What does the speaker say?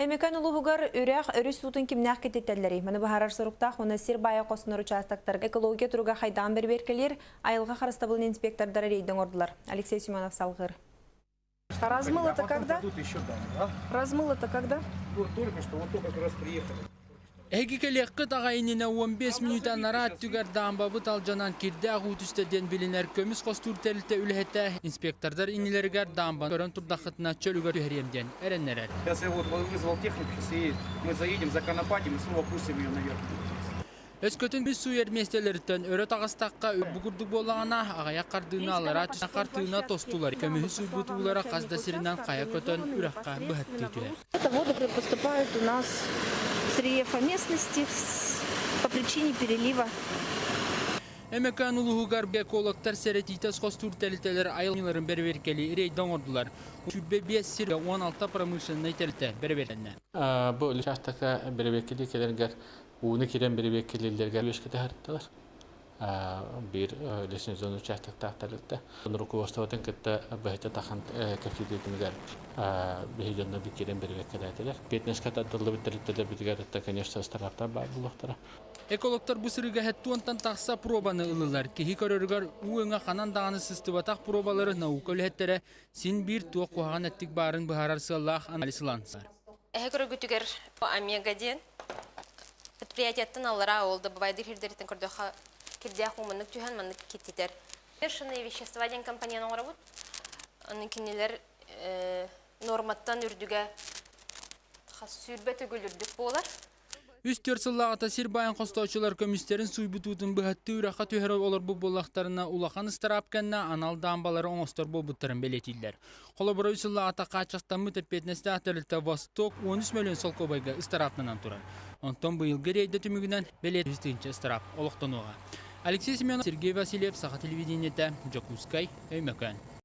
Өймөкөөн улууһугар үрэх, өрүс уутун кимнээх кэтитэллэрий? Маны быһаарар соруктаах уонна сир баайа хостонор учаастактарга экология туруга хайдаҕын бэрэбиэркэлиир айылҕа харыстабылын инспектордара рейдэ оҥордулар. Алексей Семенов салҕыыр. Размыл это когда? Размыл это когда? Только что, вот только как раз приехали. Эһиги кэлиэххит аҕай иннинэ 15 мүнүүтэ анараа өттүгэр даамбабыт алдьанан кирдээх уу түстэ диэн билинэр көмүс хостуур тэрилтэ үлэһитэ инспектордар иннилэригэр даамбаны көрөн турдаххытына чөлүгэр түһэриэм диэн эрэннэрэр. Сейчас я вот вызвал технику, сейчас и мы заедем, законопатим и снова пустим ее наверх. Өскөтүн үс сууйар миэстэлэриттэн өрө таҕыстахха бу курдук буоллаҕына, аҕыйах хардыыны аллараа түһэн хартыына тостулар, көмүһү сууйбут уулара хас да сиринэн хайа көтөн үрэххэ быһаттыы түһэр. Это воды поступают у нас с рельефа местности по причине перелива. Өймөкөөн улууһугар экологтар сэрэтиитэ хостуур тэрилтэлэр айылҕаларын бэрэбиэркэлии рейдэ оҥордулар. 25 сир 16 промышленнай тэрилтэ бэрэбиэркэлэннэ. Бу учаастакка бэрэбиэркэлии кэлэргэр ууну киирэн бэрэбиэркэлииллэригэр үөскэтэ сырыттылар. Биир лесной участоктаах тэрилтэ. Руководствотын кытта быһаччы тахан кэпсэтиитимигэр биһи дьонно киирэн бэрэбиэркэлээтилэр. Пятнашка тардыллыбыт тэрилтэлэрбитигэр это, конечно, ыстарааптар баар буолуохтара. Экологтар бу сырыыга һэттуонтан тахса пробаны ыллылар. Киһи көрөрүгэр уу өҥө ханан даҕаны сыстыбатах пробалары наука үлэһиттэрэ син биир туох куһаҕан эттик баарын быһаарар сыаллаах анализ ылансар. Эһэ көрөгүтүгэр Омега диэн предприятияттан аллараа ол добывайдыыр сирдэриттэн көрдөххө кирдээх уу маннык түһэн маннык киттитэр. Смешанные вещества диэн компанияны оҥоробут. Аны кинилэр норматтан үрдүгэ хас сүүрбэ төгүл үрдүк буолар. Үс-түөрт сыллааҕыта сир баайын хостооччулар көмүстэрин сууйбут уутун быһаттыы үрэххэ түһэрэ олорбут буоллахтарына, улахан ыстараап кэннэ анал даамбалары оҥостор буолбуттарын бэлиэтииллэр. Холобура, үс сыллааҕыта хааччахтаммыт эппиэтинэстээх тэрилтэ «Восток» 13 мөлүйүөн солкуобайга ыстарааптанан турар. Онтон быйылгы рейдэ түмүгүнэн бэлиэ 100 ыстараап олохтонуоҕа. Алексей Семенов, Сергей Васильев, Саха телевидениетэ, Дьокуускай, Өймөкөөн.